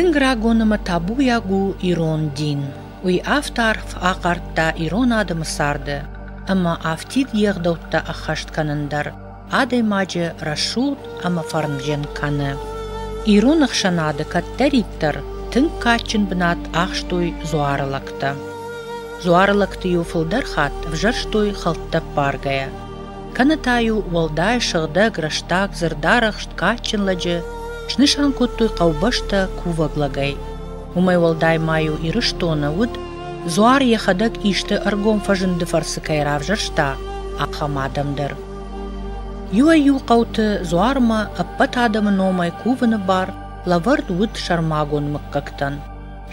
Тынг рагон ӕмӕ табуйаг у ирон дин. Уый афтӕ арф ахъардта ирон адӕмы царды, ӕмӕ афтид йе гъдӕуттӕ ӕххӕст кӕнын дӕр адӕймаджы рӕсугъд ӕмӕ фӕрнджын кӕны. Ирон ӕхсӕнады кӕддӕриддӕр тынг кадджын бынат ахстой дзуары лӕгтӕ. Дзуары лӕгты-иу фылдӕр хатт ӕвзӕрстой хӕлттӕ ппаргӕйӕ. Кӕнӕ та-иу уӕлдай сыгъдӕг, рӕстаг, дзырдарӕхст кадджын лӕджы снысан кодтой хъӕубӕстӕ кувӕг лӕгӕй. Уымӕй уӕлдай ма-иу Ирыстоны уыд, дзуар йӕхӕдӕг исты ӕргом фӕзынды фӕрцы кӕй равзӕрста, ахӕм адӕм дӕр. Иуӕй-иу хъӕуты дзуармӕ ӕппӕт адӕмы номӕй кувыны бар лӕвӕрд уыд сӕрмагонд мыггӕгтӕн.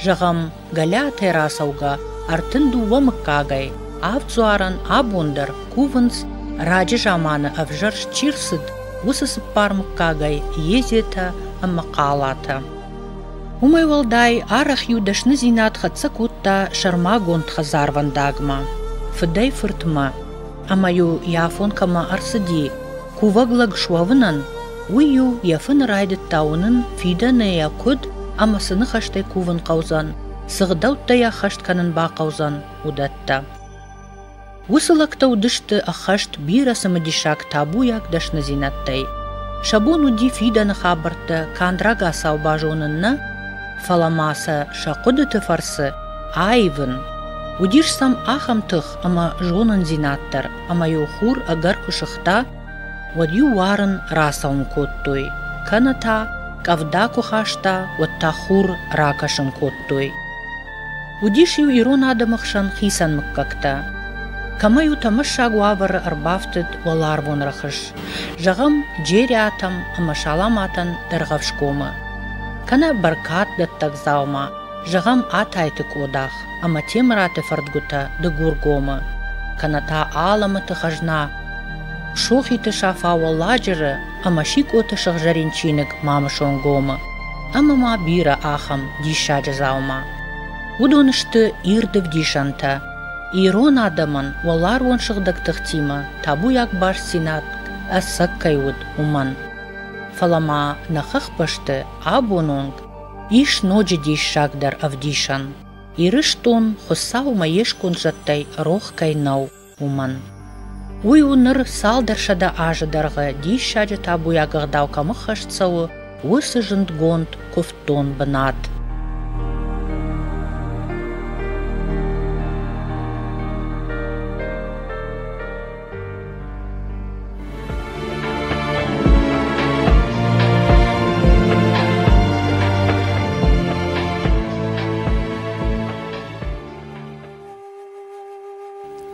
Зӕгъӕм, Гӕлиатӕй рацӕугӕ 32 мыггагӕй авд дзуарӕн абон дӕр кувынц, раджы заманы ӕвзӕрст чи рцыд, уыцы цыппар мыггагӕй Езетӕ ӕмӕ Хъалатӕ. Уымӕй уӕлдай арӕх-иу дӕсныдзинад хӕццӕ кодта сӕрмагонд хӕдзарвӕндагмӕ, фыдӕй-фыртмӕ, ӕмӕ-иу йӕ афон кӕмӕ ӕрцыди кувӕг лӕг суӕвынӕн, уый-иу йӕ фыны райдыдта уынын, фидӕны йӕ куыд ӕмӕ цы ныхӕстӕй кувын хъӕудзӕн, цы гъдӕуттӕ йӕ ӕххӕст кӕнын бахъӕудзӕн, уыдӕттӕ. Уыцы лӕгтӕ уыдысты ӕххӕст бирӕ цымыдисаг табуйаг дӕсныдзинӕдтӕй. Сӕ бон уыди фидӕны хабӕрттӕ канд рагацау базонын нӕ, фӕлӕ ма сӕ сӕ хъуыдыты фӕрцы аивын. Уыдис сӕм ахӕм тых ӕмӕ зонындзинад дӕр, ӕмӕ-иу хур ӕгӕр куы сыгъта, уӕд-иу уарын рацӕуын кодтой, кӕнӕ та къӕвда куы хаста, уӕд та хур ракӕсын кодтой. Уыдис-иу ирон адӕмы хсӕн хицӕн мыггӕгтӕ. Кӕмӕ-иу тӕмӕссаг уавӕры ӕрбафтыд уӕларвон рӕхыс, зӕгъӕм, Джериатӕм ӕмӕ Саламатӕн Дӕргъӕвсгомы, кӕнӕ бӕркаддӕттӕг дзаума, зӕгъӕм, Атайты къодах ӕмӕ Темыраты фӕрдгуытӕ Дыгургомы, кӕнӕ та алӕмӕты хӕзна Сохиты Сафа Уӕлладжыры ӕмӕ Сикъоты сыгъзӕрин чиныг Мамысонгомы, ӕмӕ ма бирӕ ахӕм диссаджы дзаума. Уыдон сты ирд ӕвдисӕнтӕ, ирон адӕмӕн уӕларвон сыгъдӕг тыхтимӕ табуйаг бастдзинад ӕцӕг кӕй уыд, уымӕн. Фӕлӕ ма нӕ хӕхбӕсты абон онг ис ноджы диссагдӕр ӕвдисӕн: Ирыстон Хуыцаумӕ йе сконд зӕдтӕй рох кӕй нӕу, уымӕн. Уый у ныр цалдӕр сӕдӕ азы дӕргъы диссаджы табуйаг ӕгъдау кӕм ӕххӕст цӕуы, уыцы зындгонд куывддон бынат.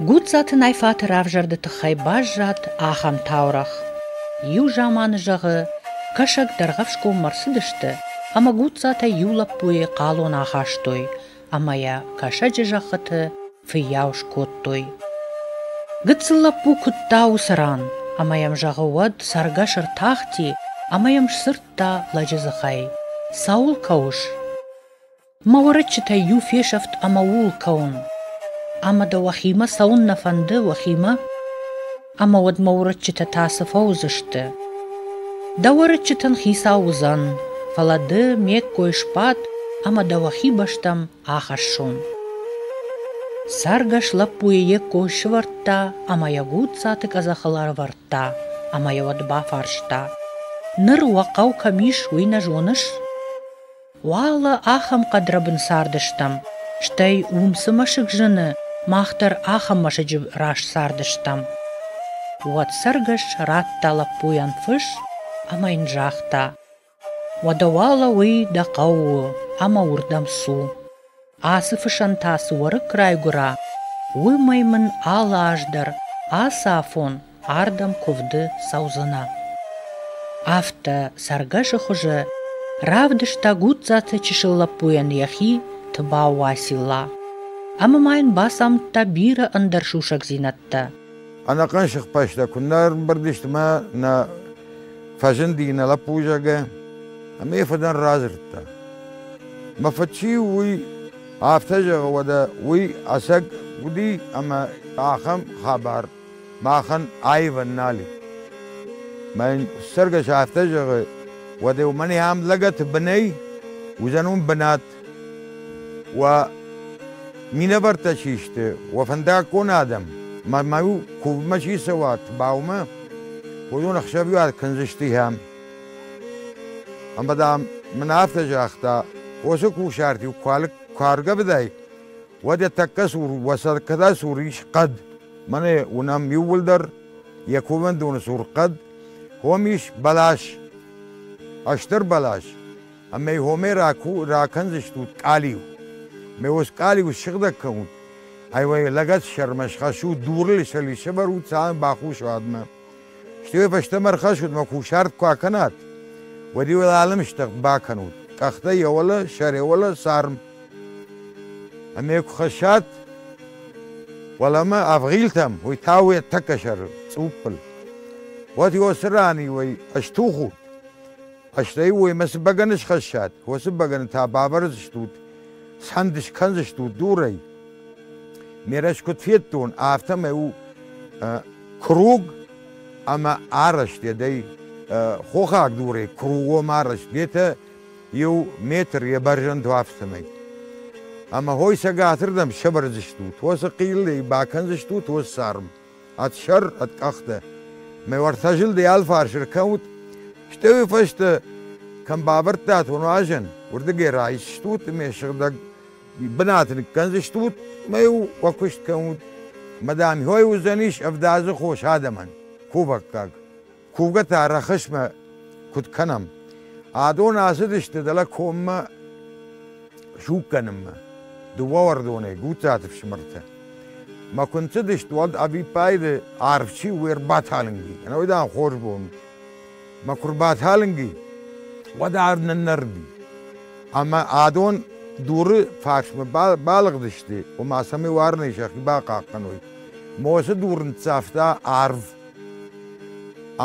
Гудзаты Найфаты равзӕрды тыххӕй баззад ахӕм таурӕгъ. Иу заманы, зӕгъы, кӕсӕг Дӕргъӕвсгоммӕ ӕрцыдысты ӕмӕ Гудзатӕй иу лӕппуйы хъалон ахастой ӕмӕ йӕ кӕсӕджы зӕххыты фыййау скодтой. Гыццыл лӕппу куыдта уыцы ран, ӕмӕ йӕм, зӕгъы, уӕд цӕргӕс ӕртахти ӕмӕ йӕм сдзырдта лӕджы дзыхӕй: «Цӕуыл кӕуыс?» Мӕ уӕрыччытӕй иу фесӕфт ӕмӕ ууыл кӕуын. Ӕмӕ дӕ уӕхимӕ цӕуын нӕ фӕнды, уӕхимӕ? Ӕмӕ уӕд мӕ уӕрыччытӕ та цы фӕуыдзысты? Дӕ уӕрыччытӕн хицау уыдзӕн, фӕлӕ ды ме ккой сбад ӕмӕ дӕ уӕхи бӕстӕм ахӕссон. Цӕргӕс лӕппуйы йе ккой сывӕрдта ӕмӕ йӕ Гудцаты къӕдзӕхыл ӕрӕвӕрдта ӕмӕ йӕ уӕд бафарста: «Ныр уӕ хъӕу кӕм ис, уый нӕ зоныс?» Уӕлӕ ахӕм хъӕдрӕбын цардыстӕм, стӕй уым цы мӕсыг зыны, мах дӕр ахӕм мӕсыджы раз цардыстӕм. Уӕд цӕргӕс радта лӕппуйӕн фыс ӕмӕ йын загъта: Уӕдӕ уӕлӕ уый дӕ хъӕу у ӕмӕ уырдӕм цу. Ацы фысӕн та цы уӕрыкк райгуыра, уымӕй мын алы аз дӕр ацы афон ардӕм куывды цӕудзынӕ. Афтӕ цӕргӕсы хуызы равдыста Гудзаты чысыл лӕппуйӕн йӕхи Тыбау Уацилла ӕмӕ ма йын бацамыдта бирӕ ӕндӕр сусӕгдзинӕдтӕ. Ӕнӕхъӕн сыхбӕстӕ куыннӕ ӕрӕмбырд сты мӕ нӕ фӕзынди нӕ лӕппу, зӕгъгӕ, ӕмӕ йӕ фыдӕн радзырдта. Мӕ фыд чи у, уый афтӕ зӕгъы, уӕдӕ уый ӕцӕг уыди ӕмӕ ахӕм хабар махӕн аивӕн нал и. Мӕ цӕргӕс афтӕ зӕгъы, уӕдӕ уымӕн ам лӕгӕты бынӕй. Уыдзӕн уын бынат. Уӕ минӕвӕрттӕ чи сты, уӕ фӕндаггон адӕм, ма-иу куывдмӕ чи цӕуа Тбаумӕ, уыдон ӕхсӕвиуат кӕндзысты хӕм. Ӕмӕ, дам, мын афтӕ загъта, уыцы кусарт-иу куы ӕргӕвдай, уӕд йӕ тӕккӕ цур, уӕ сӕркӕдӕ цур ис хъӕд. Мӕнӕ уынӕм иууылдӕр йӕ кувӕндоны цур хъӕд, хом ис бӕлас, ӕстыр бӕлас, ӕмӕ хомӕй ракӕндзыстут къалиу. Мӕ ус къалиу ссыгъдӕг кӕнут, ӕмӕ лӕгӕт сӕрмӕ схӕссут, дурыл сӕвӕрут, цалынмӕ бахус уӕдмӕ. Стӕй фӕстӕмӕ ӕрхӕссут мӕ кусарт куы акӕнат, уӕд-иу ыл алымыстӕгъд бакӕнут, къӕхтӕ йӕ уӕлӕ, сӕр йӕ уӕлӕ, царм. Ӕмӕ куы хӕссат уӕлӕмӕ ӕвгъилтӕм, уый та уӕ тӕккӕ сӕрыл, цъуппыл. Уӕд уыцы ран иуӕй ӕстухут, стӕй уемӕ цы бӕгӕны схӕссат, уыцы бӕгӕны та бавӕрдзыстут, цӕнд скӕндзыстут дурӕй. Ме рӕз куыд федтон, афтӕмӕй у круг ӕмӕ арӕзт едӕй хохаг дурӕй кругом арӕзт бетӕ иу метр йӕ бӕрзӕнд афтӕмӕй. Ӕмӕ хой цӕгатырдӕм сӕвӕрдзыстут, уыцы хъилӕй бакӕндзыстут уыцы царм, ӕд сӕр, ӕд къӕхтӕ. Мӕ уӕртӕ зылды алфарс ӕркӕнут, стӕй уый фӕстӕ кӕм бавӕрдтат нуазӕн, уырдыгӕй райсдзыстут ӕмӕ сыгъдӕг бынаты ныккӕндзыстут, ӕмӕ-иу уӕ куыст кӕнут. Мӕ дам, хой уыдзӕнис ӕвдадзы хос адӕмӕн, кувӕггаг. Кувгӕ та рӕхысмӕ куыд кӕнӕм? Адон ацыдысты дӕлӕ коммӕ суг кӕнынмӕ, дыууӕ уӕрдонӕй Гуццаты фсымӕртӕ. Мӕ куы ныццыдысты, уӕд ӕвиппайды арв чи у, ӕрбаталынг и. Ӕнӕуый, дам, хорз бон у. Мӕ куы рбаталынг и, уӕд арв ныннӕрди. Ӕмӕ адон дуры фарсмӕ балыгъдысты, ома цӕмӕй уарынӕй сӕхи бахъахъхъӕной. Мосы дур ныццавта арв.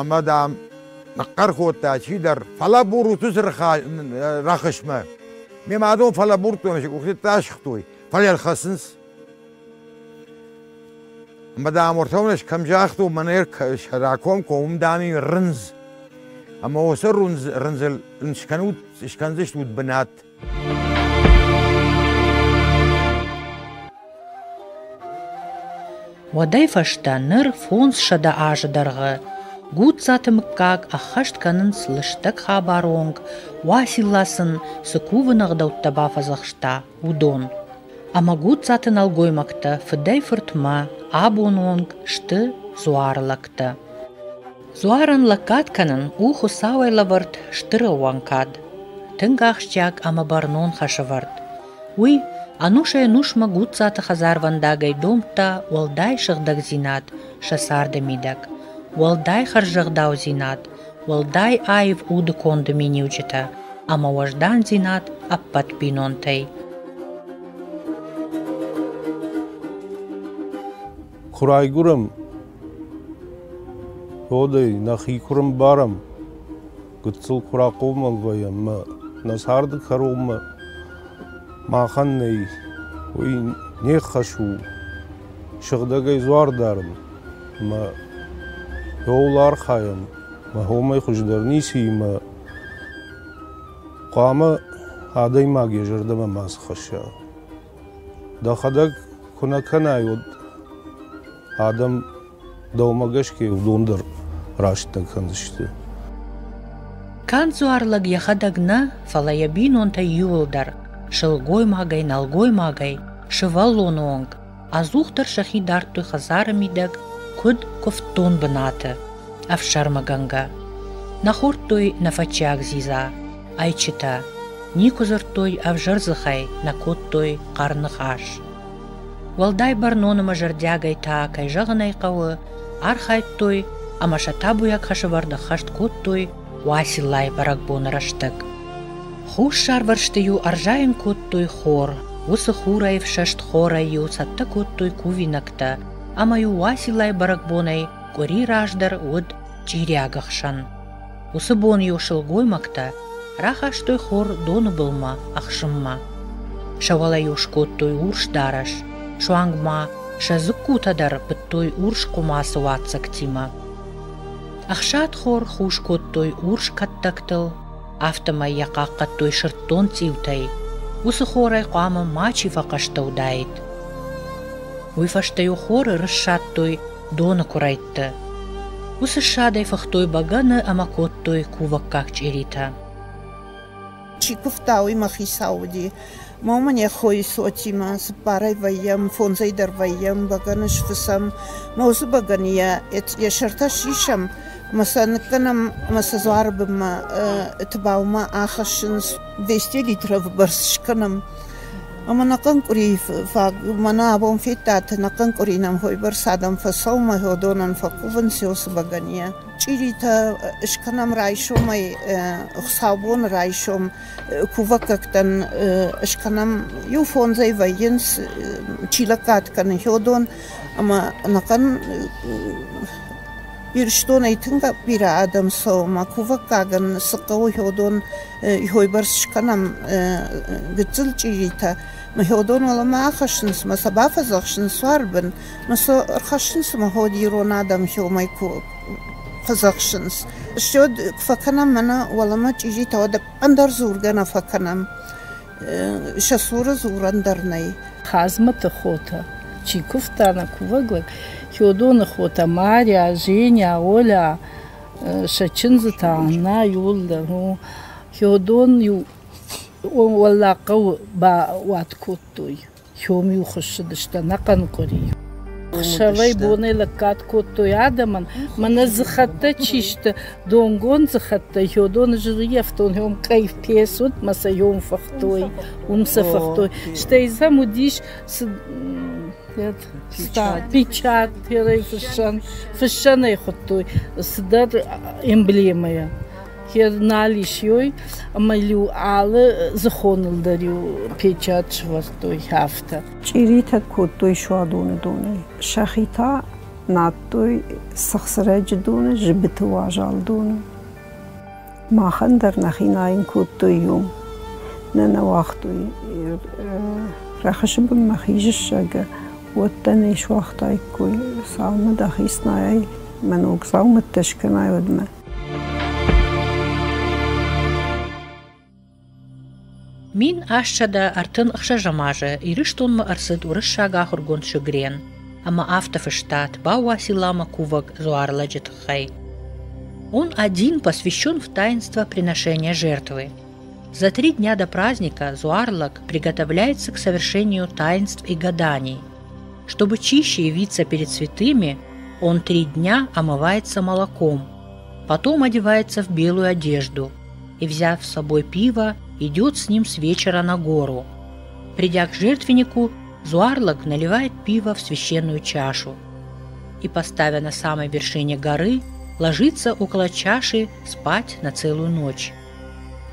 Ӕмӕ, дам, ныхъхъӕр кодта чидӕр, фӕлӕбурут уыцы рӕхысмӕ. Ме мадон фӕлӕбурдтой, сӕ къухтӕ асыгътой, фӕлӕ ӕрхӕцынц. Ӕмӕ, дам, уӕртӕ кӕм загътон, мӕнӕ ракомком, уым, дам, и рындз. Ӕмӕ уыцы рындзыл скӕнут, скӕндзыстут бынат. Уӕдӕй фӕстӕ ныр 500 азы дӕргъы Гудзаты мыггаг ӕххӕст кӕнынц лыстӕг хабары онг, Уацилла сын цы кувыны ӕгъдӕуттӕ бафӕдзӕхста, уыдон. Ӕмӕ Гудзаты нӕлгоймӕгтӕ фыдӕй-фыртмӕ абоны онг сты дзуарылӕгтӕ. Дзуарӕн лӕггад кӕнын у Хуыцауӕй лӕвӕрд стыр ӕууӕнкад, тынг ахсджиаг ӕмӕ бӕрнон хӕсӕвӕрд. Уый ӕнусӕй-ӕнусмӕ Гудцаты хӕдзарвӕндагӕй домдта уӕлдай сыгъдӕгдзинад сӕ царды мидӕг, уӕлдай хӕрзӕгъдаудзинад, уӕлдай аив удыконды миниуджытӕ ӕмӕ уӕздандзинад ӕппӕт бинонтӕй. Куы райгуырӕм, уӕдӕй нӕхи куы рымбарӕм, гыццыл куы рахъомыл вӕййӕм ӕмӕ нӕ царды кӕронмӕ махӕн нӕй, уый не ххӕс у сыгъдӕгӕй дзуар дарын ӕмӕ ууыл архайӕм, мӕ уымӕй хуыздӕр ницы и мӕ хъуамӕ адӕймаг йӕ зӕрдӕмӕ мацы хӕсса. Дӕхӕдӕг куы нӕ кӕнай, уӕд адӕм дӕумӕ гӕсгӕ уыдон дӕр раст нӕ кӕндзысты. Канд дзуарлӕг йӕхӕдӕг нӕ, фӕлӕ йӕ бинонтӕ иууылдӕр, сылгоймагӕй, нӕлгоймагӕй, сывӕллоны онг, ӕдзухдӕр сӕхи дардтой хӕдзары мидӕг, куыд куывддон бынаты, ӕфсӕрмыгӕнгӕ. Нӕ хордтой нӕфӕтчиаг дзидза, ӕйчытӕ, никуы дзырдтой ӕвзӕр дзыхӕй, нӕ кодтой хъӕрныхас. Уӕлдай бӕрнон ӕмӕ зӕрдиагӕй та, кӕй зӕгъын ӕй хъӕуы, архайдтой ӕмӕ сӕ табуйаг хӕсӕвӕрд ӕххӕст кодтой Уациллайы бӕрӕгбоны рӕстӕг. Хуссарвӕрсты-иу ӕрзайын кодтой хор, уыцы хурӕй ӕфсӕст хорӕй-иу цӕттӕ кодтой кувинӕгтӕ ӕмӕ-иу Уациллайы бӕрӕгбонӕй къуыри раздӕр уыд чъириаг ӕхсӕн. Уыцы бон-иу сылгоймӕгтӕ рахастой хор доны былмӕ ӕхсынмӕ. Сӕ уӕлӕ-иу скодтой урс дарӕс, суанг ма сӕ дзыккутӕ дӕр быдтой урс хъуымацы уадздзӕгтимӕ. Ӕхсад хор хус кодтой урс кӕттӕгтыл. Афтӕмӕй йӕ хъахъхъӕдтой сырддон цъиутӕй. Уыцы хорӕй хъуамӕ мачи фӕхъӕстӕ уыдаид. Уый фӕстӕ-иу хоры рыссадтой доны куырӕйтты. Уыцы ссадӕй фыхтой бӕгӕны ӕмӕ кодтой кувӕггаг чъиритӕ. Чи куывта, уый мӕ хицау уыди. Ма уымӕн йӕ хойы цотимӕ цыппарӕй вӕййӕм, фондзӕй дӕр вӕййӕм, бӕгӕны сфыцӕм. Мӕ уыцы бӕгӕныйӕ йӕ сӕртӕ сисӕм ӕмӕ сӕ ныккӕнӕм ӕмӕ сӕ дзуары бынмӕ Тыбаумӕ ахӕссынц. 200 литров бӕрц скӕнӕм. Ӕмӕ ӕнӕхъӕн къуырийы фаг, мӕнӕ абон федтат, ӕнӕхъӕн къуыри нӕм хойбӕрц адӕм фӕцӕуы мӕ уыдонӕн фӕкувынц уыцы бӕгӕныйӕ. Чъиритӕ скӕнӕм райсомӕй, хуыцаубоны райсом кувӕггӕгтӕн скӕнӕм, иу фондзӕй вӕййынц, чи лӕггад кӕны, уыдон ӕмӕ ӕнӕхъӕн Ирыстонӕй тынг бирӕ адӕм цӕуы ӕмӕ кувӕггагӕн цы хъӕуы, уыдон уыйбӕрц скӕнӕм гыццыл чъиритӕ. Уыдон уӕлӕмӕ ахӕссынц ӕмӕ сӕ бафӕдзӕхсынц суары бын, ӕмӕ сӕ ӕрхӕссынц ӕмӕ уӕд ирон адӕм уымӕй фӕдзӕхсынц. Стӕй куы фӕкӕнӕм мӕнӕ уӕлӕмӕ чъизитӕ, уӕд ӕндӕр дзургӕ нӕ фӕкӕнӕм. Сӕ цуры дзурӕн дӕр нӕй. Хазматы хотӕ, чи куывта нӕ кувӕг лӕг, Хёдоны хотӕ Марья, Женя, Оля, сӕ чындзытӕ Аннӕ иууылдӕр. Хёдон-иу Уӕллаг хъӕуы бауат кодтой. Хём-иу хуыссыдысты ӕнӕхъӕн къуыри. Ӕхсӕвӕй-бонӕй лӕггад кодтой адӕмӕн. Мӕнӕ дзыхӕттӕ чи сты, донгонд дзыхӕттӕ, Хёдоны зыййӕфтон, хём къӕй пец уыд, мӕ сӕ хём фыхтой, уым сӕ фыхтой. Стӕй сӕм уыдис цы печать, фыссӕн, фыссӕнӕй хуыдтой цыдӕр эмблемӕйӕ. Нал ис ёй, ӕмӕ-иу алы дзыхоныл дӕр-иу печать сӕвӕрдтой афтӕ. Чъиритӕ кодтой суадоны донӕй. Сӕхи та надтой цыхцырӕджы доны, зыбыты уазал доны. Махӕн дӕр нӕхи найын кодтой иу. Нӕ нӕ уагътой рӕхысы бынмӕ хизыссӕгы, уӕд дӕ не суагътаиккой, цалынмӕ дӕхи снайай мӕ ног дзаумӕттӕ скӕнай, уӕдмӕ. 1836 азы Ирыстонмӕ ӕрцыд уырыссаг ахуыргонд Шегрен ӕмӕ афтӕ фыста Тбау-Уацилламӕ кувӕг дзуарлӕджы тыххӕй. Он один посвящен в таинство приношения жертвы. За три дня до праздника Зуарлак приготовляется к совершению таинств и гаданий. Чтобы чище явиться перед святыми, он три дня омывается молоком, потом одевается в белую одежду и, взяв с собой пиво, идет с ним с вечера на гору. Придя к жертвеннику, Зуарлак наливает пиво в священную чашу и, поставя на самой вершине горы, ложится около чаши спать на целую ночь.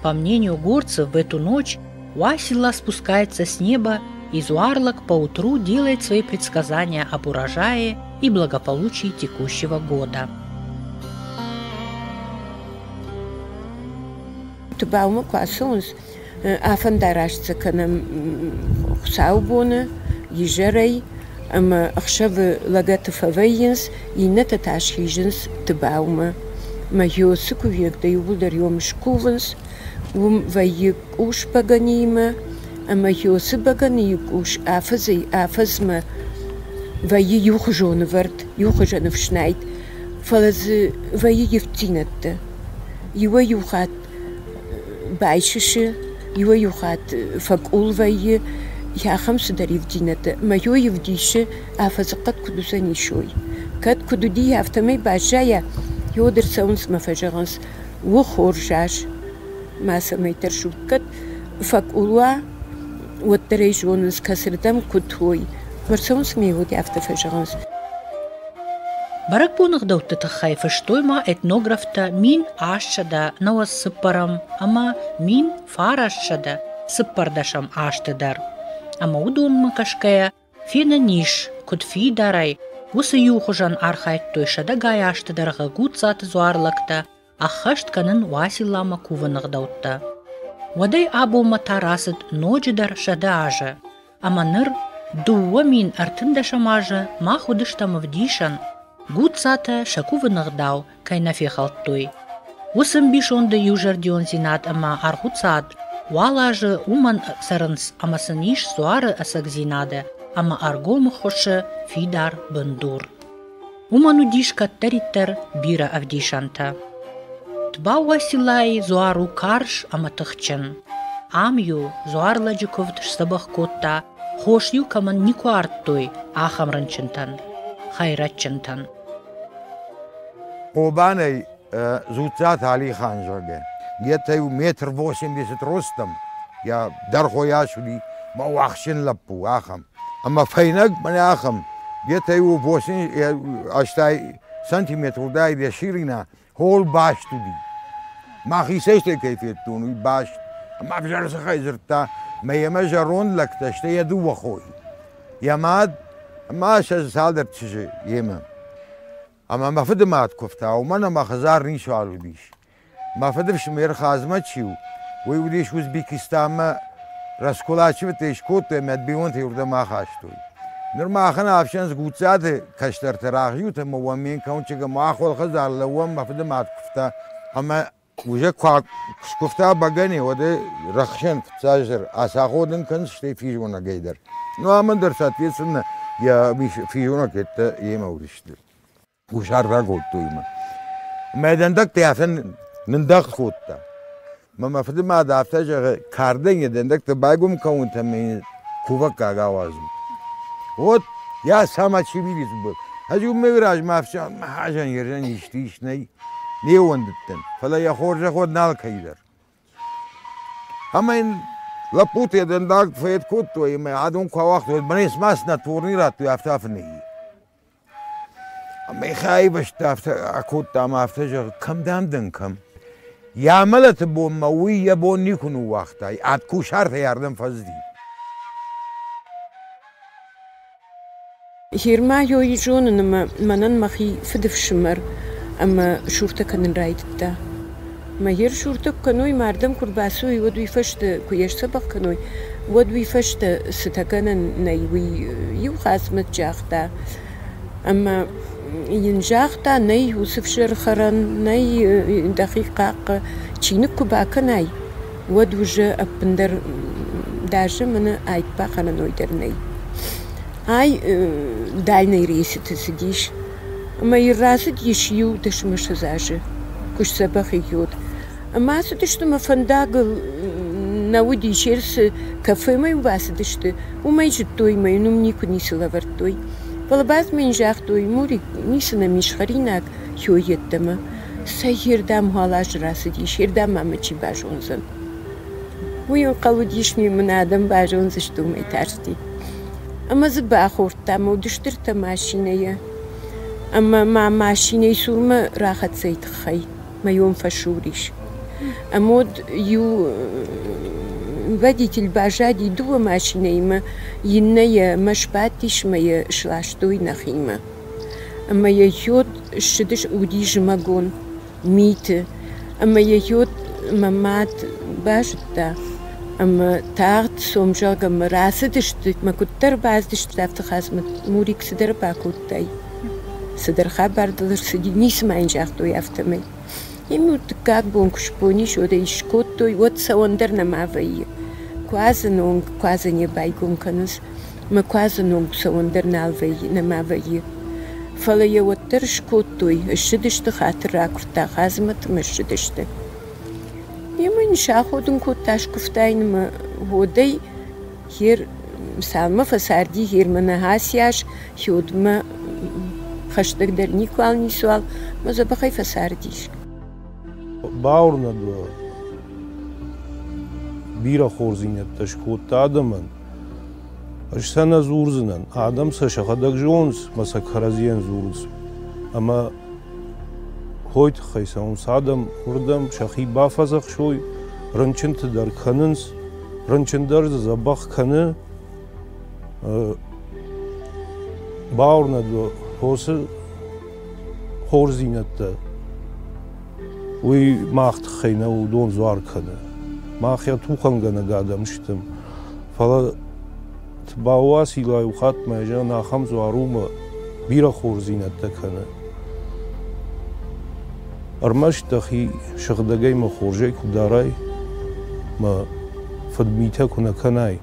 По мнению горцев, в эту ночь Уасила спускается с неба и Зуарлак поутру делает свои предсказания об урожае и благополучии текущего года. Тыбаумӕ куы ацӕуынц, афӕндараст сӕ кӕнӕм хуыцаубоны, изӕрӕй ӕмӕ ӕхсӕвы лӕгӕты фӕвӕййынц, иннӕтӕ та схизынц Тыбаумӕ. Мӕ Геосы кувӕгтӕ иууылдӕр йом скувынц, уым вӕййы къус бӕгӕныимӕ ӕмӕ Геосы бӕгӕныйы къус афӕдзӕй-афӕдзмӕ вӕййы иухуызон ӕвӕрд, иухуызон ӕфснайд, фӕлӕ дзы вӕййы ивддзинӕдтӕ. Иуӕй-иу хатт байсысы, иуӕй-иу хатт фӕкъул вӕййы, ахӕм цыдӕр ивддзинӕдтӕ. Мӕ йой ӕвдисы, афӕдзыхъӕд куыд уыдзӕнис, уый. Кӕд куыд уыди, афтӕмӕй баззайа, йод ӕрцӕуынц мӕ фӕзӕгъынц, у хорз аз, ма цӕмӕй тӕрсут. Кӕд фӕкъул уа, уӕддӕр ӕй зонынц, кӕцырдӕм куыд уой. Ӕрцӕуынц мӕ йод афтӕ фӕзӕгъынц. Бӕрӕгбоны ӕгъдӕутты тыххӕй фыстой ма этнографтӕ 1894 ӕмӕ 1914 азты дӕр. Ӕмӕ уыдонмӕ кӕсгӕйӕ фенӕн ис, куыд фидарӕй уыцы иухуызӕн архайдтой сӕдӕгай азты дӕргъы Гуццаты дзуарлӕгтӕ ӕххӕст кӕнын Уацилламӕ кувыны ӕгъдӕуттӕ. Уӕдӕй абонмӕ та рацыд ноджыдӕр 100 азы, ӕмӕ ныр 2013 азы мах уыдыстӕм ӕвдисӕн, Гуццатӕ сӕ кувыны ӕгъдау кӕй нӕ фехӕлдтой. Уыцы ӕмбисонды иузӕрдиондзинад ӕмӕ аргъуцад уал азы уымӕн цӕрынц ӕмӕ сын ис дзуары ӕцӕгдзинады ӕмӕ ӕргом ӕххуысы фидар бындур. Уымӕн уыдис кӕддӕриддӕр бирӕ ӕвдисӕнтӕ. Тбау-Уациллайы дзуар у карз ӕмӕ тыхджын. Ам-иу дзуарлӕджы куывд сдзӕбӕх кодта, хос-иу кӕмӕн никуы ардтой, ахӕм рынчынтӕн, хӕйрӕджджынтӕн. Хъобанӕй Дзуццаты Алихан, зӕгъгӕ, где-то метр 80 ростом, йӕ дӕргъойас уыди, мӕ уӕхсджын лӕппу, ахӕм. Ӕмӕ фӕйнӕг мӕнӕ ахӕм, где-то иу 80 сантиметр уыдаид йӕ ширина, хол баст уыди. Мӕхицӕй стӕй кӕй федтон, уый баст. Ӕмӕ ӕвзӕр дзыхӕй дзырдта, мӕ йемӕ зӕронд лӕгтӕ, стӕй йӕ дыууӕ хойы. Йӕ мад ӕмӕ сӕ цалдӕр чызджы йемӕ. Ӕмӕ мӕ фыды мад куывта, уымӕн ӕмӕ хӕдзар ницуал уыдис. Мӕ фыдыфсымӕр Хазмӕ чи у, уый уыдис Узбекистанмӕ Раскулачевтӕй скодтой ӕмӕ бинонтӕ уырдӕм ахастой. Ныр махӕн ӕфсӕн Гуццаты кӕстӕртӕ рахизут ӕмӕ уӕм ме нкаунчик ӕмӕ ахуыр хӕдзар лӕууӕм, мӕ фыды мад куывта ӕмӕ уже куы скуывта бӕгӕны, уӕд рӕхсӕн фыццаджыдӕр ацаходын кӕн, стӕй физонӕгӕй дӕр. Ну, амӕн дӕр, соответственно, йӕ физонӕг йедтӕ йемӕ уыдысты. Кусар ракодтой мӕ. Мӕ дӕндӕгтӕ афтӕ нындӕгъд кодта. Мӕ мӕ фыды мад афтӕ зӕгъы, кардӕй йӕ дӕндӕгтӕ байгом кӕнут ӕмӕ йын кувӕггаг ауадзут. Вот я сама очевидец был. Ӕз уымӕй размӕ ӕфсӕн махазӕн ерзӕн исты ис нӕй. Не уӕндыдтӕн, фӕлӕ йӕ хорзӕх уӕд нал кӕйдӕр. Ӕмӕ йын лӕппутӕ дӕндаг фӕд кодтой ӕмӕ адон куы ауагътой, мӕнӕ цыма снотворный радтой, афтӕ афынӕй. Ӕмӕ йӕхи аивӕзта, афтӕ акодта ӕмӕ афтӕ зӕгъы, кӕм дам дӕн, кӕм? Йӕ амӕлӕты бонмӕ уый йӕ бон никуы ныууагъта, ӕд кусартӕй ардӕм фӕзыди. Герма ёй зонын ӕмӕ мӕнӕн мӕхи фыдыфсымӕр ӕмӕ суртӕ кӕнын райдыдта. Мӕ йе рсуртӕ куы кӕной, мӕ ардӕм куы рбацӕуой, уӕд уый фӕстӕ куы йе сдзӕбӕх кӕной, уӕд уый фӕстӕ цытӕ гӕнӕн нӕй, уый иу Хадзымӕт загъта. Ӕмӕ йын загъта, нӕй уыцы фсӕр хӕрӕн, нӕй дӕхи хъахъхъӕ, чиныг куы бакӕнай, уӕд уже ӕппындӕр даже мӕнӕ айк бахӕрӕной дӕр нӕй. Ай дальней рейсыты цыдис ӕмӕ йын рацыдис иу дӕсмӕссӕдз азы, куы сдзӕбӕх йод. Ӕмӕ ацыдысты мӕ фӕндагыл нӕ уыди, цы кафемӕ-иу бацыдысты, уымӕй зыдтой мӕ йын уым никуы ницы лӕвӕрдтой. Фӕлӕ бацмӕ йын загътой, Мурик, ницы нӕм ис хӕринаг хёй йеддӕмӕ. Цӕй ердӕм уал азы рацыдис, ердӕм ма мӕ чи базондзӕн. Уый ӕнхъӕл уыдис, ме мын адӕм базондзысты, уымӕй тарсти. Ӕмӕ дзы бахордтам удыстыртӕ машинӕйӕ. Ӕмӕ ма машинӕйы цурмӕ рахӕццӕйы тыххӕй мӕ йом фӕсур ис. Ӕмӕ уӕд иу водитель баззади дыууӕ машинӕимӕ, иннӕ йӕ мӕ сбадтис мӕ йӕ сластой нӕхимӕ. Ӕмӕ йӕ йод ссыдыс уыди зымӕгон миты. Ӕмӕ йӕ йод мӕ мад базыдта ӕмӕ тагъд цом, зӕгъгӕ, мӕ рацыдысты, мӕ куыддӕр бацыдысты, афтӕ Хадзымӕт Мурик цыдӕр бакодтай. Цыдӕр хабар дыл ӕрцыди, ницы ма йын загътой, афтӕмӕй. Ӕмӕ дыккаг бон куы сбон ис, уӕд ӕй скодтой, уӕд цӕуӕн дӕр нӕма вӕййы. Куадзӕны онг куадзӕн йӕ байгом кӕнынц, мӕ куадзӕны онг цӕуӕн дӕр нал вӕййы, нӕма вӕййы. Фӕлӕ йӕ уӕддӕр скодтой, ссыдысты, хатыр ракуырдта Хадзымӕт ӕмӕ ссыдысты. Ӕмӕ йын саходын кодта, скуывта йын ӕмӕ уӕдӕй хер цалынмӕ фӕцарди, хермӕ нӕ аци хиудмӕ хӕстӕгдӕр никуал ницуал, мӕ дзӕбӕхӕй фӕцардис. Бауырнӕд уӕ, бирӕ хорздзинӕдтӕ скодта адӕмӕн. Ӕз сӕ нӕ дзурдзынӕн, адӕм сӕ сӕхӕдӕг зонынц ӕмӕ сӕ кӕрӕдзийӕн дзурынц. Ӕмӕ хой тыххӕй цӕуынц адӕм уырдӕм, сӕхи бафӕдзӕхсой, рынчынты дӕр кӕнынц, рынчын дӕр дзы дзӕбӕх кӕны. Бауырнӕд уӕ, фосы хорздзинӕдтӕ уый мах тыххӕй нӕ уыдон дзуар кӕны. Мах йӕ тухӕнгӕнӕг адӕм стӕм. Фӕлӕ Тбау-Уацилла иу хатт мӕ зӕгъын ахӕм дзуар у мӕ бирӕ хорздзинӕдтӕ кӕны. Ӕрмӕст дӕхи сыгъдӕгӕй мӕ хорзӕй куы дарай, мӕ фыдмитӕ куы нӕ кӕнай,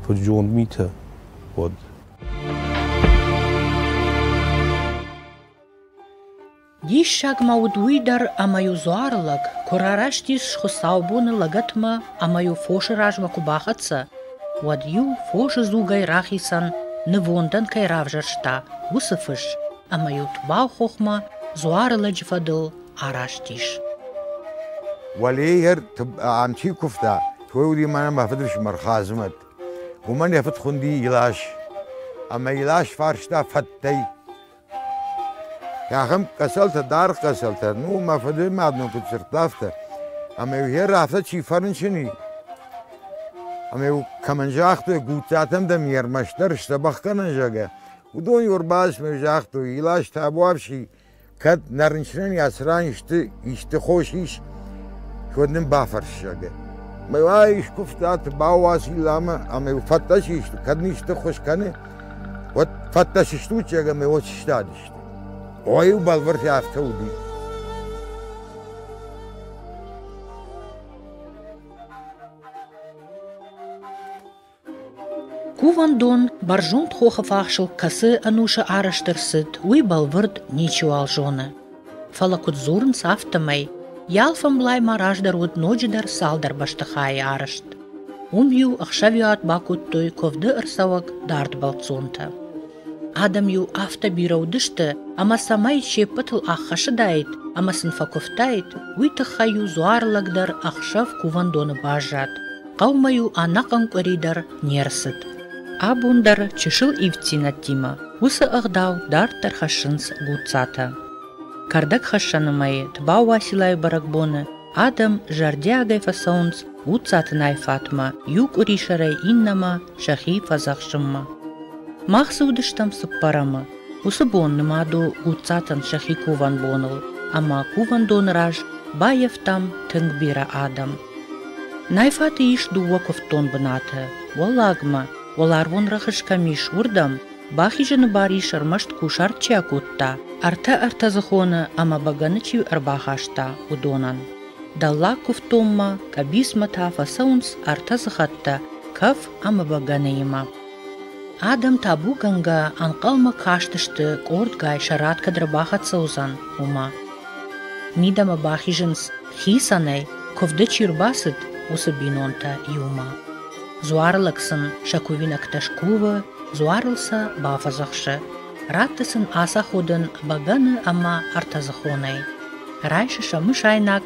фыд-зонд митӕ, уӕд. Диссаг ма уыд уый дӕр, ӕмӕ-иу дзуарылӕг куы рараст ис хуыцаубоны лӕгӕтмӕ ӕмӕ-иу фосы размӕ куы бахӕццӕ, уӕд-иу фосы дзугӕй рахицӕн, нывондӕн кӕй равзӕрста, уыцы фыс, ӕмӕ-иу Тбау хохмӕ дзуарылӕджы фӕдыл араст ис. Уӕлейӕр ам чи куывта, той уыди мӕнӕ мӕ фыдыфсымӕр Хазымӕт. Уымӕн йӕ фыд хуынди Илас. Ӕмӕ Илас фарста фӕттӕй. Ахӕм къӕцӕлтӕ, даргъ къӕцӕлтӕ, ну, мӕ фыды мад мын куыд дзырдта, афтӕ. Ӕмӕ-иу йе афтӕ чи фӕрынчын и, ӕмӕ-иу кӕмӕн загътой, Гуццатӕм дӕм йе рмӕстдӕр сдзӕбӕх кӕнӕн, зӕгъгӕ, уыдон-иу ӕрбацыдысты ӕмӕ загътой, Илас табуафси, кӕд нӕ рынчынӕн йӕ цыран исты, исты хос ис, уӕд нын бафӕрс, зӕгъгӕ. Мӕ ай скуывта Бауацилламӕ ӕмӕ фӕттӕ систы, кӕд нын исты хос кӕны, уӕд фӕттӕ сыстут, зӕгъгӕ, ӕмӕ уӕд сыстадысты. Ой, бӕлвырд афтӕ уыди. Кувӕндон бӕрзонд хохы фахсыл кӕцы ӕнусы арӕзт ӕрцыд, уый бӕлвырд ничиуал зоны. Фӕлӕ куыд дзурынц, афтӕмӕй йӕ алфӕмблай ма раздӕр уыд ноджыдӕр цалдӕр бӕстыхайы арӕзт. Уым-иу ӕхсӕвиуат бакодтой куывды ӕрцӕуӕг дард бӕлццонтӕ. Адӕм-иу афтӕ бирӕ уыдысты, ӕмӕ цӕмӕй се ппӕтыл ӕххӕссыдаид ӕмӕ сын фӕкуывтаид, уый тыххӕй-иу дзуарлӕг дӕр ӕхсӕв кувӕндоны баззад, хъӕумӕ-иу ӕнӕхъӕн къуыри дӕр не рцыд. Абон дӕр чысыл ивддзинӕдтимӕ уыцы ӕгъдау дарддӕр хӕссынц Гуццатӕ. Кӕрдӕгхӕссӕны мӕйы Тбау Уациллайы бӕрӕгбоны адӕм зӕрдиагӕй фӕцӕуынц Гуццаты найфатмӕ иу къуырисӕрӕй иннӕмӕ сӕхи фӕдзӕхсынмӕ. Мах дзы уыдыстӕм цыппӕрӕмы. Уыцы бон нымад у Гуццатӕн сӕхи кувӕн боныл, ӕмӕ кувӕндоны раз баййӕфтам тынг бирӕ адӕм. Найфаты ис дыууӕ куывддон бынаты: Уӕллагмӕ, уӕларвон рӕхыс кӕм ис, уырдӕм, бахизыны бар ис ӕрмӕст кусарт чи акодта, ӕртӕ ӕртӕдзыхоны ӕмӕ бӕгӕны чи ӕрбахаста, уыдонӕн. Дӕллаг куывддонмӕ, къӕбицмӕ та фӕцӕуынц ӕртӕдзыхӕттӕ кӕф ӕмӕ бӕгӕныимӕ. Адӕм табугӕнгӕ ӕнхъӕлмӕ кастысты къордгай сӕ рад кӕд ӕрбахӕццӕ уыдзӕн, уымӕ. Мидӕмӕ бахизынц хицӕнӕй, куывды чи рбацыд, уыцы бинонтӕ иумӕ. Дзуарылӕг сын сӕ кувинӕгтӕ скувы, дзуарыл сӕ бафӕдзӕхсы, ратты сын ацаходӕн бӕгӕны ӕмӕ ӕртӕдзыхонӕй. Райсы сӕ мысайнаг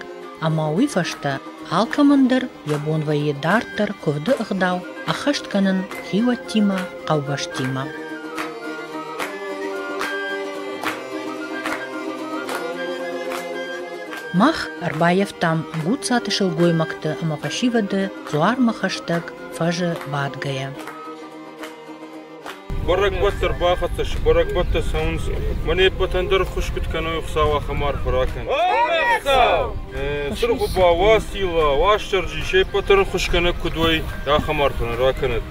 ӕмӕ уый фӕстӕ алкӕмӕн дӕр йӕ бон вӕййы дарддӕр куывды ӕгъдау ӕххӕст кӕнын хиуӕттимӕ, хъӕубӕстимӕ. Мах ӕрбаййӕфтам Гуцаты сылгоймӕгты ӕмӕ фӕсивӕды дзуармӕ хӕстӕг фӕзы бадгӕйӕ. Бӕрӕгбӕттӕ ӕрбахӕццӕ сты, бӕрӕгбӕттӕ цӕуынц. Мӕн ӕппӕтӕн дӕр ӕххуыс куыд кӕной, Хуыцау ахӕм арфӕ ракӕн. Цыргъуыба, Уацилла, Уастырджи, се ппӕтӕн ӕххуысгӕнӕг куыд уой, ахӕм арфӕ нын ракӕнӕд.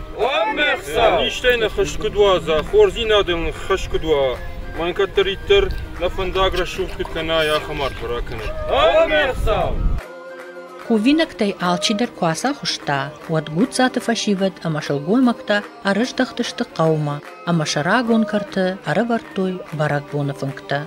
Низтӕй нӕ хызт куыд уадза, хорздзинадыл нын хӕст куыд уа, мӕн кӕддӕриддӕр нӕ фӕндаг рӕсугъд куыд кӕна, ахӕм арфӕ ракӕнӕд. Кувинӕгтӕй алчидӕр куы ацахуыста, уӕд Гуццаты фӕсивӕд ӕмӕ сылгоймӕгтӕ ӕрыздӕхтысты хъӕумӕ ӕмӕ сӕ рагон кӕрты ӕрӕвӕрдтой бӕрӕгбоны фынгтӕ.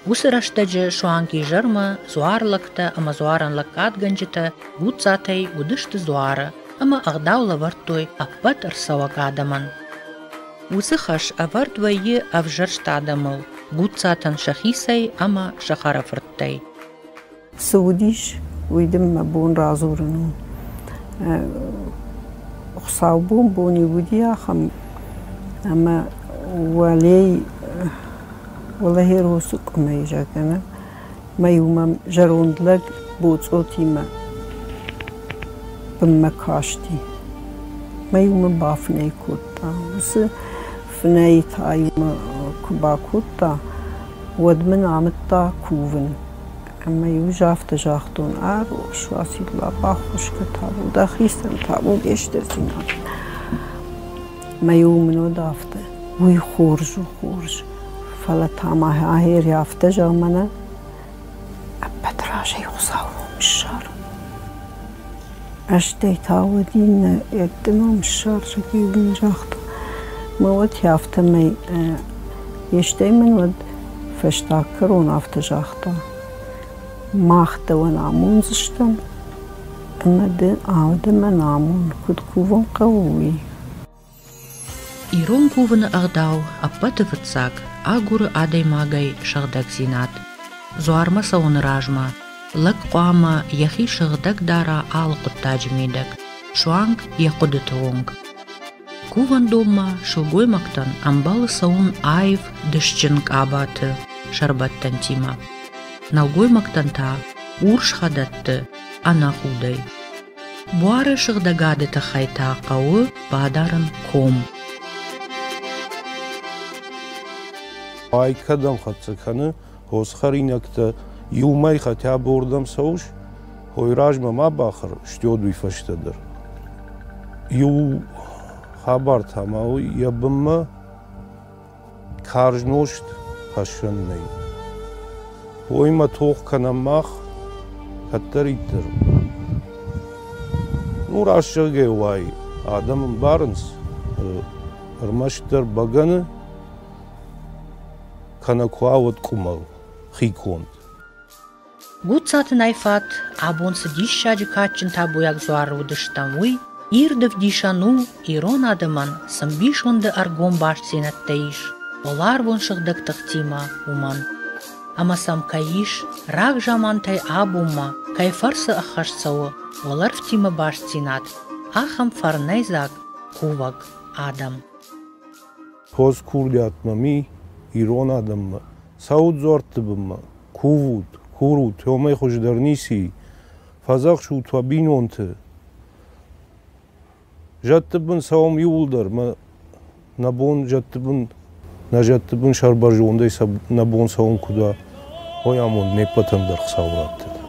Уыцы рӕстӕджы суанг изӕрмӕ дзуарлӕгтӕ ӕмӕ дзуарӕн лӕггадгӕнджытӕ Гуццатӕй уыдысты дзуары ӕмӕ ӕгъдау лӕвӕрдтой ӕппӕт ӕрцӕуӕг адӕмӕн. Уыцы хӕс ӕвӕрд вӕййы ӕвзӕрст адӕмыл, Гуццатӕн сӕхицӕй ӕмӕ сӕ хӕрӕфырттӕй. Цы уыдис, уый дын мӕ бон радзурын у. Хуыцаубон бон-иу уыди ахӕм, ӕмӕ уӕлей уӕлӕ Росы къуымӕй, зӕгъгӕ, нӕ, мӕ-иу мӕм зӕронд лӕг боцъотимӕ бынмӕ касти. Мӕ-иу мӕ бафынӕй кодта. Уыцы фынӕй та-иу мӕ куы бакодта, уӕд мын амыдта кувын. Ӕмӕ-иу ӕз афтӕ загътон: Арос, Уацилла, баххуыс кӕ табу дӕхицӕн, табу де стырдзинад. Мӕ-иу мын уӕд афтӕ: Уый хорз у, хорз, фӕлӕ та ма ахӕри афтӕ зӕгъ мӕнӕ. Стӕй та уӕд иннӕ ӕдде ном ссарзӕг-иу мын загъта. Мӕ уӕд афтӕмӕй стӕй мын уӕд фӕстаг кӕрон афтӕ загъта: Мах дӕуӕн амондзыстӕм, ӕмӕ ды адӕмӕн амон, куыд кувын хъӕуы, уый. Ирон кувыны ӕгъдау ӕппӕты фыццаг агуры адӕймагӕй сыгъдӕгдзинад. Дзуармӕ цӕуыны размӕ лӕг хъуамӕ йӕхи сыгъдӕг дара алы хъуыддаджы мидӕг, суанг йӕ хъуыдыты онг. Кувӕндонмӕ сылгоймӕгтӕн ӕмбӕлы цӕуын аив дысджын къабаты сӕрбӕттӕнтимӕ, нӕлгоймӕгтӕн та урс хӕдӕтты ӕнӕхудӕй. Буары сыгъдӕгады тыххӕй та хъӕуы бадарын ком. Ай кӕдӕм хӕццӕ кӕны, хосхӕринӕгтӕ иумӕ хотя бы уырдӕм цӕуыс, хой размӕ ма бахӕр, стӕй уый фӕстӕ дӕр. Иу хабар та ма у, йӕ бынмӕ карз нозт хӕссӕн нӕй. Уыимӕ тох кӕнӕм мах кӕддӕриддӕр. Ну, раст зӕгъгӕ уай, адӕм ӕмбарынц, ӕрмӕстдӕр бӕгӕны кӕнӕ куы уа, уӕд къуымӕл, хиконд. Гуццаты Найфат, абон цы диссаджы кадджын табуйаг дзуары уыдыстӕм, уый ирд ӕвдисӕн у, ирон адӕмӕн цы ӕмбисонды ӕргом бастдзинӕдтӕ ис уӕларвон сыгъдӕг тыхтимӕ, уымӕн. Ӕмӕ сӕм кӕй ис, рагзамантӕй абонмӕ кӕй фӕрцы ӕххӕст цӕуы уӕлӕрвтимӕ бастдзинад, ахӕм фӕрнӕйдзаг кувӕг адӕм. Хорз курдиат мӕм и ирон адӕммӕ. Цӕут дзуӕртты бынмӕ, кувут, курут, уымӕй хуыздӕр ницы и. Фӕдзӕхсут уӕ бинонты. Зӕдты бын цӕуӕм иууылдӕр, мӕ нӕ бон зӕдты бын, нӕ зӕдты бын сӕрбӕрзондӕй нӕ бон цӕуын куыд уа, уый амонд не ппӕтӕн дӕр Хуыцау раттӕд.